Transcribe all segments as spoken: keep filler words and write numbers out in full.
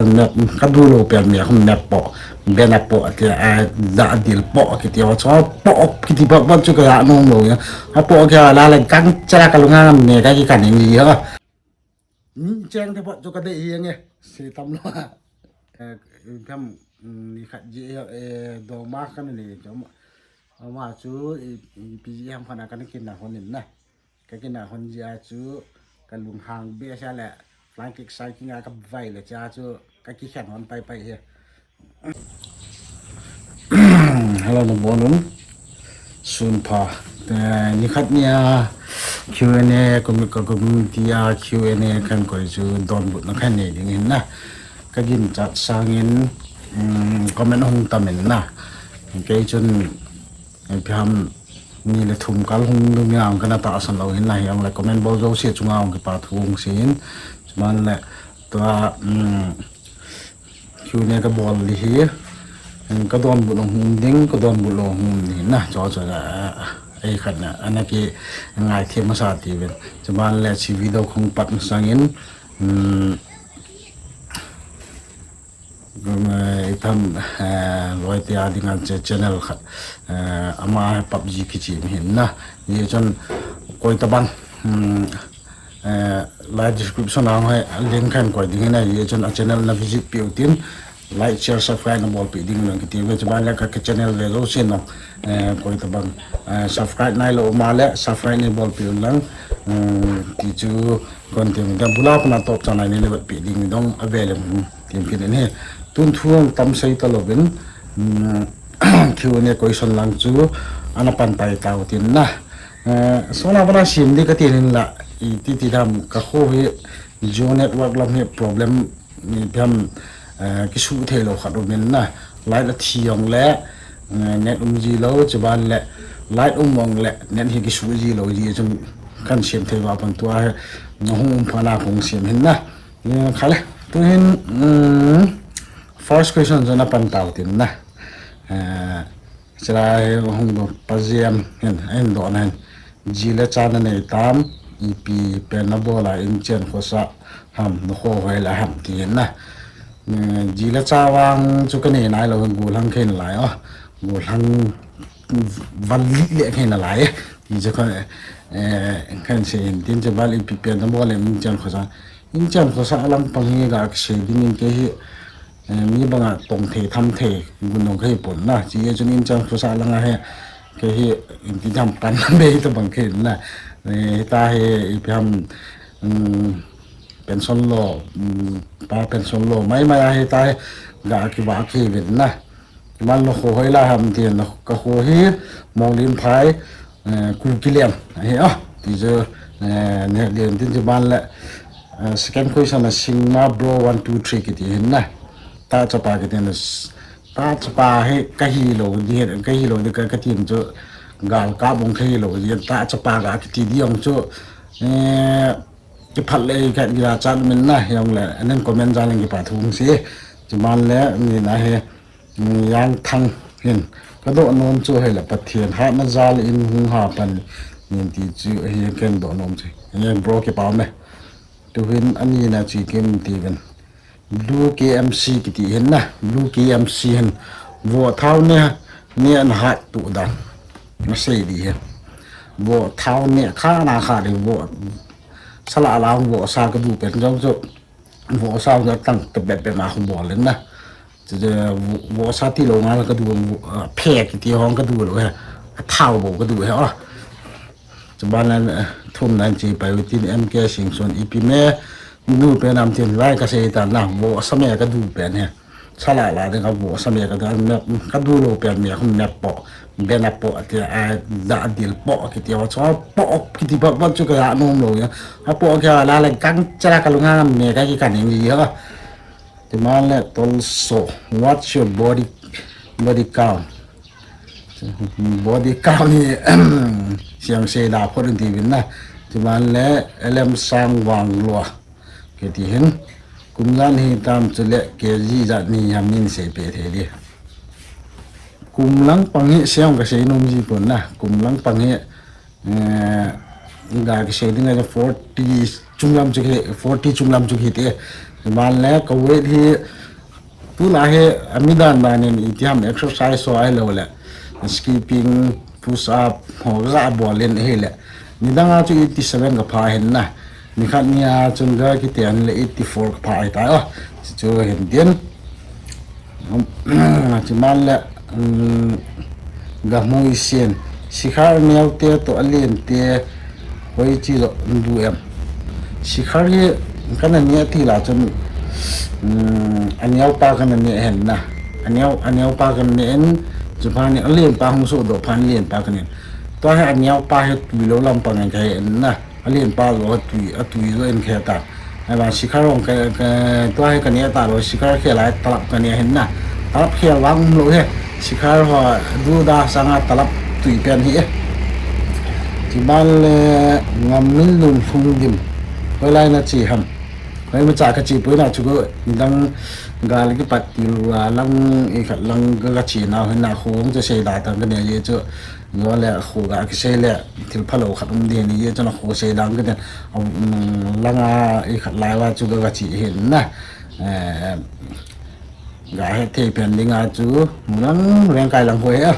Map, ka du lou pen mi a khum map po, bena po, ati a, da dil po, kiti ho, cho po, kiti po, po chu ka ya nom lou ya. A po kya la la gang chara ka lunga me ka ki kan ni ha. Ni cheng te po chu ka de hi nge, si tam lo ha. Eh, kam, mm, ni khat ji, eh, do ma kan ni, cho ma, ma chu, i, i, pi ji ham khana kan kin na honin na. Ka kina hon jia chu, ka lunghang be sia le, flying kick cycling a ka vai le cha chu, ka kikhen hon pai pai hi. Hello, na bonun. Sun pha. Eh, ni khat nia, Q and A, commu-, ka community a Q and A kan koi chu, donbutna kan nei ding hin na. Ka ginchat sangin, mm, comment hung tam in na. Kei chun, eh, phiam, ni le thum kal hung ding a, kana tahsan lou hin na hi ang le comment bol jouse chunga hung kipa thu hung sei in. Chuman le tua, um, Q and A ka bol di hi, um, ka donbut lou hung ding, ka donbut lou hung ding na, cho cho na, eh, ei khat na, ana kingaithem masa ti ven. Chuman le chi video khong pat masangin, um, Itham, eh, loi te a dinga che channel khat, eh, ama PUBG kichi mi hin na. Ye chun koi tabang, hmm, eh, la description a hoi link kan koi ding na. Ye chun a channel na visit piu tin, like, share, subscribe na bol pi ding nang kiti ve. Chuman le ka, ka channel ve lo sin na, eh, koi tabang, eh, subscribe nai lou ma le subscribe nei bol piu lang, hmm, ti chu Kon tin, dan bula kuna top channel ni le pi ding dong a ve le mun tin kin ni. Tun thu tam sei ta lou vin, mm, Q and A question lang chu ana pan tai tau tin na. Eh, so na bana sim di ka tin la, i ti ti dam ka kho hi Jio network lam hi problem ni phiam, eh, kisu thei lou khat um in na. Light a thi jong le, eh, net um ji lou, chuban le light um mong le net hi kisu ji lou ji chun kan siam thei va pan tua he, na hung um pha na kong siam hin na. Eh, khale, tu hin, mm, first question chu na pan tau tin na. Eh, Chira he hung do pa jiam hin, hin do na hin. Ji le cha na nei tam, ipi pen na bol a in chen khosa ham, na kho hoi la ham ti hin na. Eh, ji le cha vang chu ka nei nai lou hin gollhang khen lai o. Gollhang van li le khen lai. Ti chu ka, eh, kan sei hin tin chu bal ipi pen na bol a in chen khosa. In chen khosa lang pang hi ga ka sei ding in kei hi, Eh, mi banga tong thei tham thei gun dong ka hi pon na. Chi e chun in chan khosa langa he, kei hi in ti tham pan be ta bang kei na. Eh, ta he i phiam, um, pension lo, um, pa pension lo mai mai a he ta he ga ki va ki ven na. Ki man lo kho hoi la ham ti na ka kho hi Monglim phai, eh, Kuki lem. He, ah, ti chu, eh, ne, lem tin chu ban le, eh, second question na Singma bro one two three kiti hin na. Ta chapa kiti na s-, ta chapa he ka hi lo di he, ka hi lo di ka, ka tin chu gal ka bong ka hi lo di ta chapa ka kiti di ong chu, eh, ki phat le ka ki la chat min na he ong le, and then comment ja leng ki pa thung si. Chu ban le, ni na he, Yang Thang hin, ka doh nom chu hei la Pathen hatna jal in hung ha pan nin ti chu hi ken doh nom chu. Ngen bro ki pau me. Tu hin ani na chi kim ti ven. Blue K M C kiti hin na. Blue K M C hin. Vo thau ne, ne an hat tu dan. Na sei di hin. Vo thau ne kha na kha di vo. Sala la vo sa ka du pen jong chu. Vo sa jong tang te be be ma khu bol na. Chu chu vo, vo sa ti lo nga ka du, vo, ah, phe kiti hong ka du lo he. A thau bo ka du he, ah. Chu ban na, eh, thum nan chi pai u tin M K Singson ipi me. Nu pe nam tin lai ka sei ta na, vo sa me ka du pen he. Sala la de ka vo sa me ka du, me, ka du lo pen me, khum me po. Bena po, ati a, da dil po, kiti ho, cho po, kiti po, po chu ka ya nom lo ya. A po kya la la kang chara ka lunga me ka ki kan ni ya. Ti man le tolso, what's your body, body count? Body count ni, siang se da po din ti bin na. Ti man le, elem sang wang lo. Kiti hin, kum jan hi tam chu le K G jat ni ham nin sei pe thei di. Kum lang pang hi siang ka sei nom ji pon na, kum lang pang hi, eh, ga ka sei ding a forty chung lam chu hi, forty chung lam chu hi te, Himan le ka weight hi tuna hi ami dan dan in iti ham exercise ho ahilou le skipping, push up ho ga bol in ahile. Nidang a chu eighty seven ka pha hin na. Nikhat nia chun ga kiten le eighty four ka pha ahi tai o. Chu hin din. Chuman le, um, ga hmui sin. Sikhar neo te to alen te hoi chi lo du em. Sikhar hi kana ne ti la chun, um, aneo pa kana ne hen na. Aneo, aneo pa kana ne en, chu pha ni alen pa hung so do phan alen pa kana ne. To he aneo pa he tui lo lam pa ngan ka he en na. Alen pa lo atui, atui lo in khe ta. Ai ba sikhar ong ka, ka, tua he ka ne ta lo sikhar khe lai talap ka ne hin na. Talap khe wang um lo he. Sikhar ho du da sanga talap tui pen hi e. Chuman le ngam min lun lhung dim. Koi lai na chi ham. Koi ma cha ka chi pui na chu ko dang gal ki pat ti lu a lang i khat lang ka, ka chi na hin na khong che sei da tang ka ne ye chu. Zo le khu ga kisei le thil phalo khat um ding ni ye chun khu sei dang kiten, um, langa i khat lai va chu ga, ga chi hin na. Eh, ga he thei pen ding a chu lang reng kai lang ho he.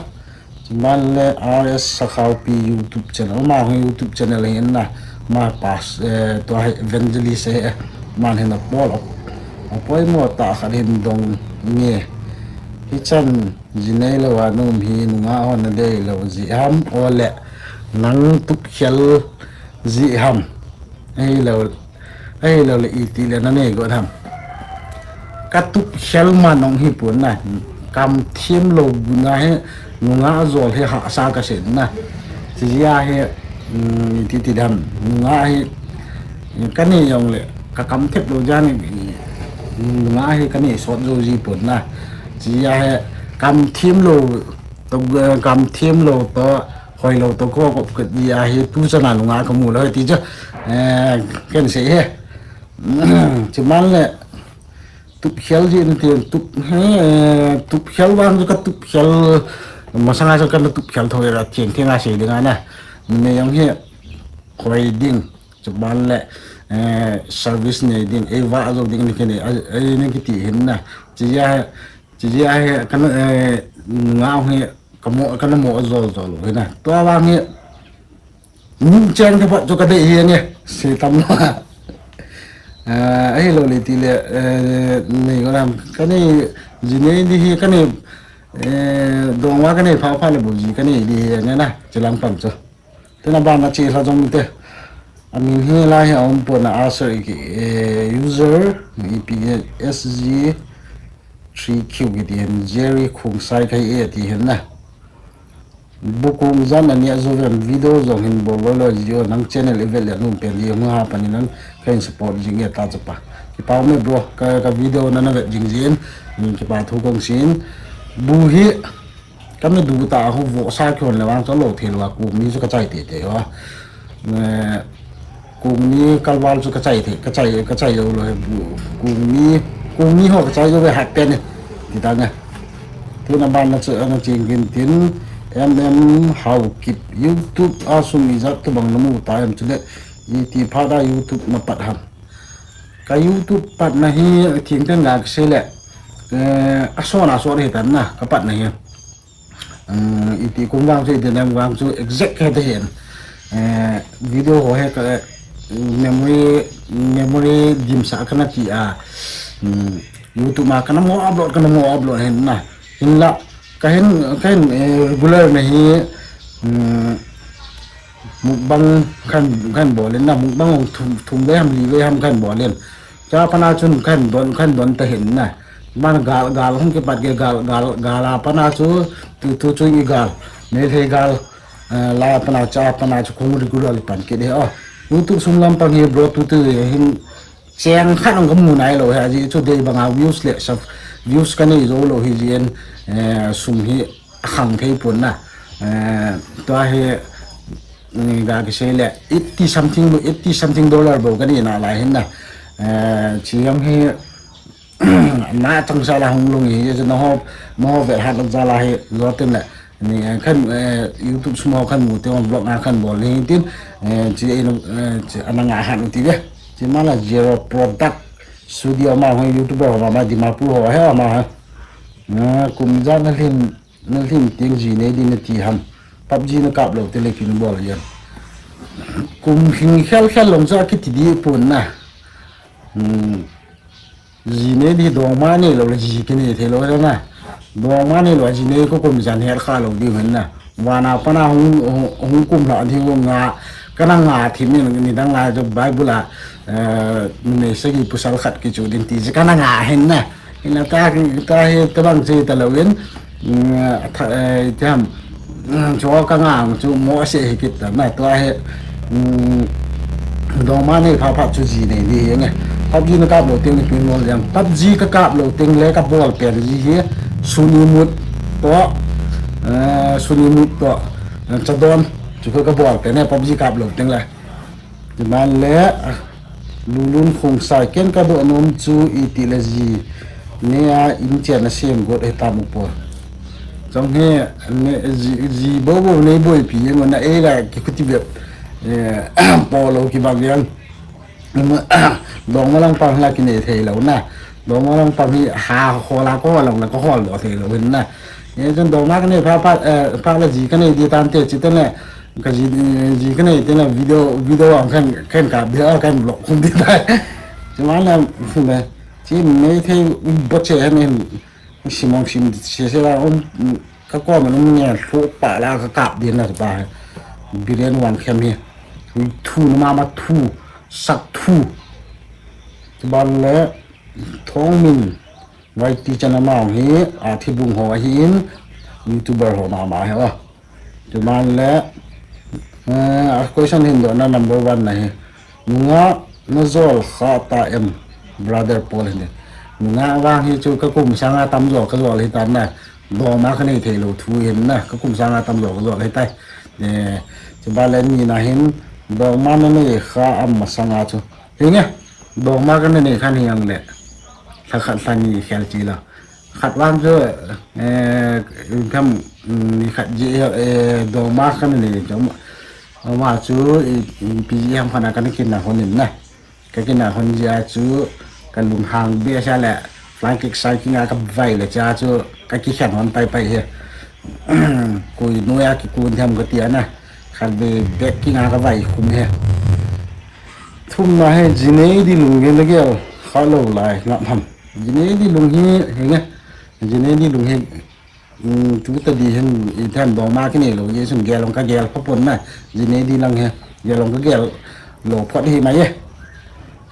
Chuman le R S Sakhaopi YouTube channel, ma hung YouTube channel hin na. Ma pas, eh, to he evangelist he. Man hin na pol. Apoi mo ta khat hin dong nge. Hi chan Ji nei lo a num hi nungah hon na dei lo ji ham, ole nang tup khel ji ham. Ei lo, ei lo le iti le na nei go ham. Ka tup khel ma nong hi pun na. Kam thim lo na he nungah zol he ha sa ka sen na. Ji ya he, um, ti ti dam. Nungah he Ka nei jong le, ka kam thep lo jan in, nungah hi ka nei sot jo ji pon na. Ji a he, kam thim lo, to, kam thim lo to, hoi lo to ko, ko, ko, ji a he, tu chana nungah ka mu lo, ti chu, eh, ken sei he. Chuman le, tup khel ji in ti, tup, eh, tup khel vang chu ka tup khel, masanga chu ka na tup khel tho ra, thiang thiang a sei ding a na. Nei jong he, hoi ding. Chuban le, eh, service nei ding, ei va zo ding ni kini, ei ni kiti hin na. Chi ya, chi ya he, kan, eh, nga he, kamo, kan mo zo zo lo hin na. Tua vang he, ning cheng te pat chu ka dei hi nge, se tam lo. Eh, ei lo le ti le, eh, nei ko lam, kan nei, ji nei di hi, kan nei, eh, dong wa kan nei pha pha le bu ji, kan nei di hi nge na, chi lam pam chu. Tena bana chi hla jong te. Amin hi la hi a um pon a, a sir ki, eh, user, ipi S G three Q kiti hin, Jerry Khongsai kai e ti hin na. Bukung jan ani a jovem video jong hin bol lo lo ji o, nang channel i vet le num pen ji hung ha pani nan ka in support jing e ta chapa. Kipa me bro, ka, ka video na na vet jing jin, min kipa thu kong sin. Bu hi Ka me du ta ho vo sa khon le vang chu lo thei lo a, kum ni chu ka chai te te ho. Eh, kum ni kalval chu ka chai te, ka chai, ka chai lo lo he bu, kum ni, kum ni ho ka chai lo ve hat pe ne. Ti ta ne. Tuna ban na chu ana ching kin tin, M M Haokip YouTube a sum ijat tu bang na mu ta em chu le, iti phat a YouTube na pat ham. Ka YouTube patna hi thingteng ga kisei le, eh, a son a son hi tan na, ka patna hi. Eh, iti kum vang chu, iti nem vang chu exact he te hin. Eh, video ho he ka, eh, memory, memory dimsa kana ti a. Hmm, YouTube ma kana mo upload, kana mo upload hin na. Hinla, ka hin, ka hin, eh, regular na hi, hmm, Mukbang kan, kan bol in na, mukbang hung thum, thum ve ham, li ve ham kan bol in. Cha pana chun kan don, kan don ta hin na. Man gal, gal hung kipat ke gal, gal, gal a pana chu, tu, tu chu i gal. Meitei gal, eh, la pana cha pana chu kung ri gu ri pan ke de. Oh, YouTube sung lam pang hi bro tu tu hin Cheng khat ong ka mu nai lo hi, aji chu dei banga views le sub, views ka nei zo lo hi jin, eh, sum hi a khang thei pon na. Eh, tua hi, mm, ga kisei le eighty something, eighty something dollar bo ka nei na lai hin na. Eh, chi jong hi, na chang sa la hung lung hi, je na ho, na ho vet hat jala hi, zo tin le. Ni, eh, kan, eh, YouTube sum a kan mu te, vlog a kan bol ni tin, eh, chi, eh, chi, ana nga han u ti ve. Chi mala Zero Product Studio ama ho, YouTuber ho ama, Dimapur ho he ama ha. Na kum ijat na lhin, na lhin teng ji nei di nati ham. PUBG na kap lou teng le ipi na bol a jen. Kum hing khel khel long chu akiti di pon na. Hmm. Ji nei di dongma neilou le ji kinei thei lou na. Dongma neilou a ji nei ko kum jan hel kha lou di hen na. Vana pana hung, hung, hung kum lha di hung nga, kana nga thim in nidang lai chu Bible a, eh, numei sagi pasal khat kichu din ti chu kana nga hen na. Ina ta, ta hi tabang chu ta lou in, mm, tha, eh, ti ham, mm, chu ka nga ang chu mo se hi kit ta na, tua hi, mm, dongma nei pha pha chu ji nei di hi nge. PUBG na kap lou teng ni pin mo jang. PUBG ka kap lou teng le ka bol pen ji hi, Sunimut to, eh, Sunimut to, eh, Chadon, chu ka bol pen he PUBG kap lou teng le. Ti man le, ah, Lulun Khongsai, ken ka doh nom chu iti le ji nei a in chen a sem got he tam u po. Chong he, ne, ji, ji bo bo nei boipi, e mo na e la ki khuti bep, eh, po lou ki bang yang. Dongma lang pang la kinei thei lou na. Dongma lang pang hi ha hol a ko hol lou na ko hol lou thei lou hin na. E chun dongma ka nei pha pha, eh, pha la ji ka nei di tan te chi te ne. Ka ji, ji ka nei te ne video, video ang kan, kan ka bia kan vlog kum di tai. Chi man la, ne, chi nei thei bo che han en. Simong sim se se la um, ka ko ma nung ne hlo pa la ka kap di na pa. Biren wan khem hi. Thu na ma ma thu, sak thu. Ti ban le, Thongmin, Vaiti chana mau hi, a thibung ho ahin, YouTuber ho mama hi, oh. Ti man le, eh, a question hin doh na number one na hi. Nunga na jol kha ta em, brother Paul hin. Nunga vang hi chu ka kum sanga tam jol ka jol hi ta na. Dongma ka nei thei lou thu hin na. Ka kum sanga tam jol ka jol hi tai. Eh, ti ban le ni na hin, dongma na nei kha am masanga chu. Hi nge, dongma ka na nei khan hi ang le. Lha khat lha ni khel chi la. Khat vang chu, eh, tham, mm, ni khat ji, eh, dongma ka na nei chu. Ama chu, i, i, pi ji ham khana ka na kin na hon in na. Ka kin na hon ji a chu, ka lung hang be sa le, flying kick sai king a ka vai le cha chu, ka ki khen hon pai pai he. Kui noi a ki kun tham ka ti a na. Khat be back king a ka vai khum he. Thum na he, ji nei di lung gen na gel, kha lou lai, ngap ham. Ji nei di lung hi, hi nge. Ji nei di lung hi, mm, tu ta di hin, i tham dongma ki nei lou, ji sun gel long ka gel pha pon na. Ji nei di lang he, gel long ka gel lou phot hi mai ye.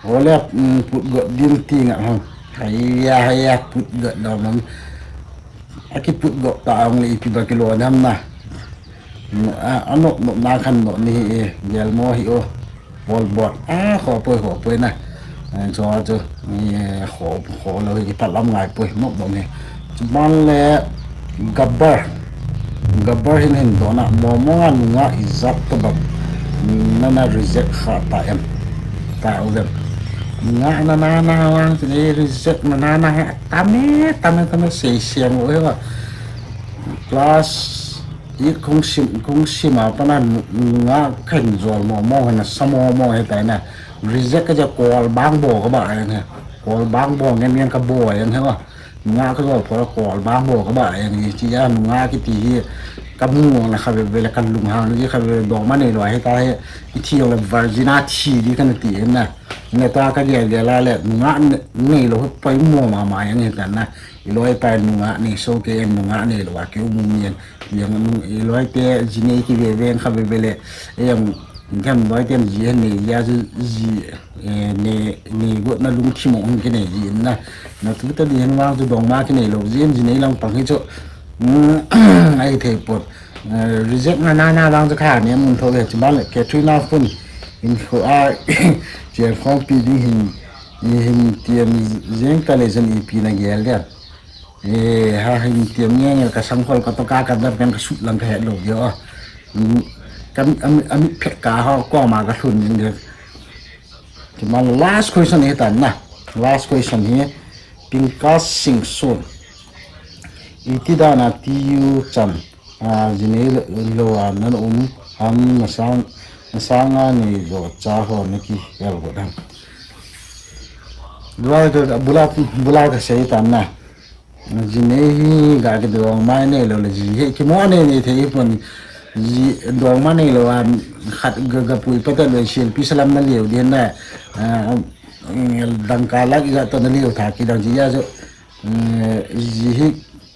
Ole, mm, put got din ti ngap ham. Haiya, haiya, put got dong ham. A ki put got ta ang le ipi ba ki lo nam na. Mm, a, a nok nok na khan nok ni hi e, gel mo hi o. Bol bol. A, kho poi, kho poi na. Eh, cho cho. Ni, eh, kho, kho lou hi pat lam ngai poi, nok dong ni. Chu ban le Gabbar. Gabbar hin hin doh na. Mo mo nga nunga ijat to bang. Na na reject kha ta em. Ta u em. Nga na na na wang te reject na na na he. Tame, tame, tame sei siang u he wa. Class it kong sim, kong sim a pana nu-, nunga khen jol mo mo he na sa mo mo he tai na. Reject ka ja kol bang bo ka ba yang he. Kol bang bo ngen ngen ka bo yang he wa. Nunga ka jol pho kol bang bo ka ba yang he. Chi ya nunga ki ti hi ka mu na kha be be le ka lung hang ji kha be be dongma nei lou he ta he. I thi jong le virgin a thi di ka na ti he na. Ne ta ka gel gel a le nunga ne-, nei lou he pai mo ma ma yang he ta na. I loi pai nunga nei so ke nunga nei lou a ki um um yang. Yang nu i loi te ji nei ki ve ve kha ve ve le. E yang, kam loi te ji hen nei ya ji, ji, eh, nei, nei got na lung thi mo hung ki nei ji na. Na tu ta di hen wang chu dongma ki nei lou ji, ji nei lang pang hi chu. Mm, ai thei pot. Eh, reject na na na lang chu kha ne mun tho ve chu ban le Katrina Phun. In kho a, che khong pi ding hin, i hin tiam jeng ta le jan ipi na gel dia. Eh, ha hin tiam nge nge ka sang khol ka to ka ka dap kan ka sut lang ka het lou dia. Mm, ka, am, am, phet ka ha ko ma ka lhun ning dia. Ti man last question hi ta na. Last question hi. Pinkas Singson. Iti dan a ti u chan. A, ji nei lou a nan um ham na sang, na sang a nei lou cha ho na ki hel got ham. Bulal ka, bulal, bulal ka sei tan na. Ji nei hi ga kidong mai nei lou le ji hi kimo nei nei thei pon ji dong mai nei lou a khat ga ga pui pata le sil pi salam na liu din na. Ah, dangka lak i ga to na liu tha kidang ji ya jo. Eh, ji hi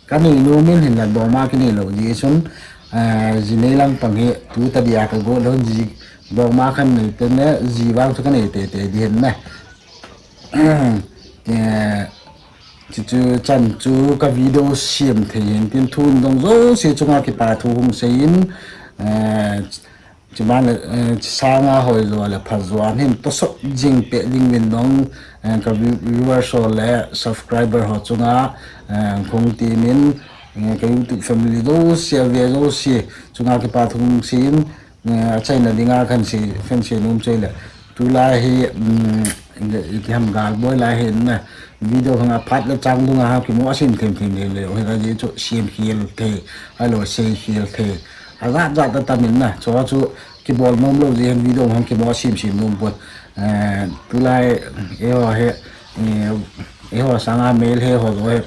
ka nei nu min hin la dong ma ki nei lou ji sun. Ah, ji nei lang pang hi tu ta dia ka go lou ji dong ma khan nei te ne ji wang chu ka nei te te din na. Eh, Chuchu chan chu ka video siam thei hin tin thu dong jouse chunga kipa thu hung sei in, eh, chuman le, eh, sanga hoi jo le pha jo hin to sot jing pe ding vin dong, eh, ka view-, viewers ho le subscriber ho chunga, eh, khong ti min, eh, ka YouTube family jouse ve jouse chunga kipa thu hung sei in, Eh, achaina dinga khan sei, khan sei nom chei le. Tulai hi, um, iti ham gal boi lai hi na. Video hanga phat le chang dunga ha kimo asim them them le le. Hoi la ji chu siam khel thei, alo sei khel thei. Ajat jat ta tam in na. Chu chu kibol nom lou ji hin video hang kimo asim sim nom pon. Eh, tulai, eh, ho he, eh, eh, ho sanga mel he ho he.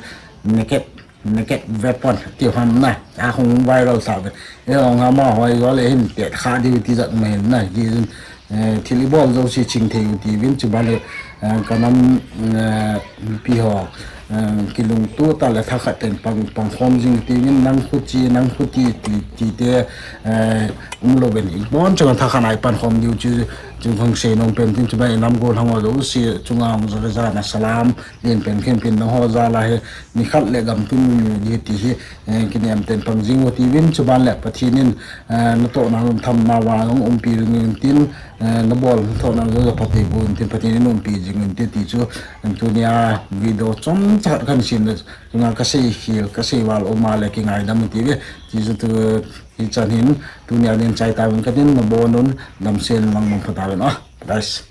Naked Naked weapon, ti ham na. A hung viral sa ve. E hung ama hoi jo le hin te kha di ti jat ma hin na. Ji, eh, thil i bol jouse ching thei u ti vin chu ba le, eh, ka nam, eh, pi ho, eh, kilungto ta le tha khat ten pang, pang khom jing ti vin nang khu chi, nang khu ti, ti, ti te, eh, um lou vin. I bon chang tha khat nai pan khom diu chu, chu hung sei nom pen tin chu ba i nam gol hang ho jouse, chunga hung jo le ja na salam, din pen khin pin na ho ja la he, Ni khat le gam tun mu mu di ti hi, eh, kinem ten pang jing u ti vin chu ban le Pathen in, eh, na toh na lum tham na wa nong umpi ring in tin, eh, na bol na toh na lum pha te bu in tin Pathen in umpi jing in ti ti chu, eh, tunia video chom chat kan sin na, nga ka sei khel, ka sei val um a le ki ngai dam ti ve, ti chu tu hi chan hin, tunia din chai ta vin ka tin na bon un, dam sen mang mang pha ta vin, ah, guys.